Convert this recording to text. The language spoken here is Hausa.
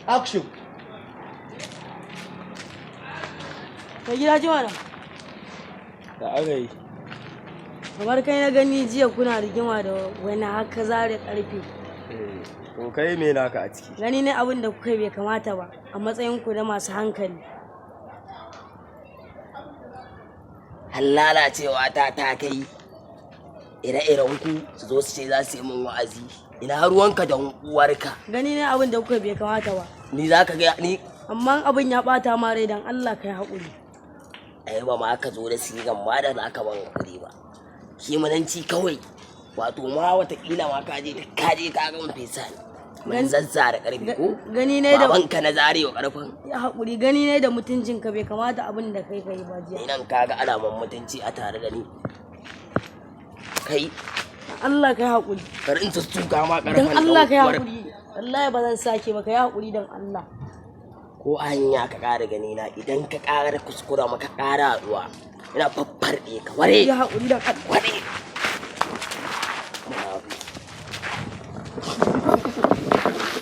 Action. Mai gida, ji mana. Da aka yi? Kamar kai na gani jiya kuna rigima da wani haka zare karfe. To, kai me naka a ciki? Gani ne abin da kuka yi bai kamata ba a matsayin ku na masu hankali. Har lalacewa ta ta kai ire-iren ku su zo su ce za su yi min wa'azi. Ina ruwanka da uwarka? Gani ne abin da kuka yi bai kamata ba. Ni za ka ga ni? Amma abin ya bata ma rai, dan Allah kai haƙuri. Ai ba ma ka zo da sigan ma da za ka ban kuɗi ba. Kimananci kawai, wato ma watakila ma ka je ka gama fesa ne mun zazzara karfi ko? Gani ne da Babanka na zarewa karfin? Ya haƙuri, gani ne da mutuncinka bai kamata abin da kai kai ba jiya. Ni nan kaga alaman mutunci a tare da ni, kai? Allah kai haƙuri. Kar in tuttuka ma karfin. Dan Allah kai haƙuri. Wallahi ba zan sake ba, kai haƙuri dan Allah. Ko a hanya ka ƙara gani na, idan ka ƙara kuskura maka ƙara haɗuwa, ina faffarɗe ka ware. Ya haƙuri dan Allah. Ware.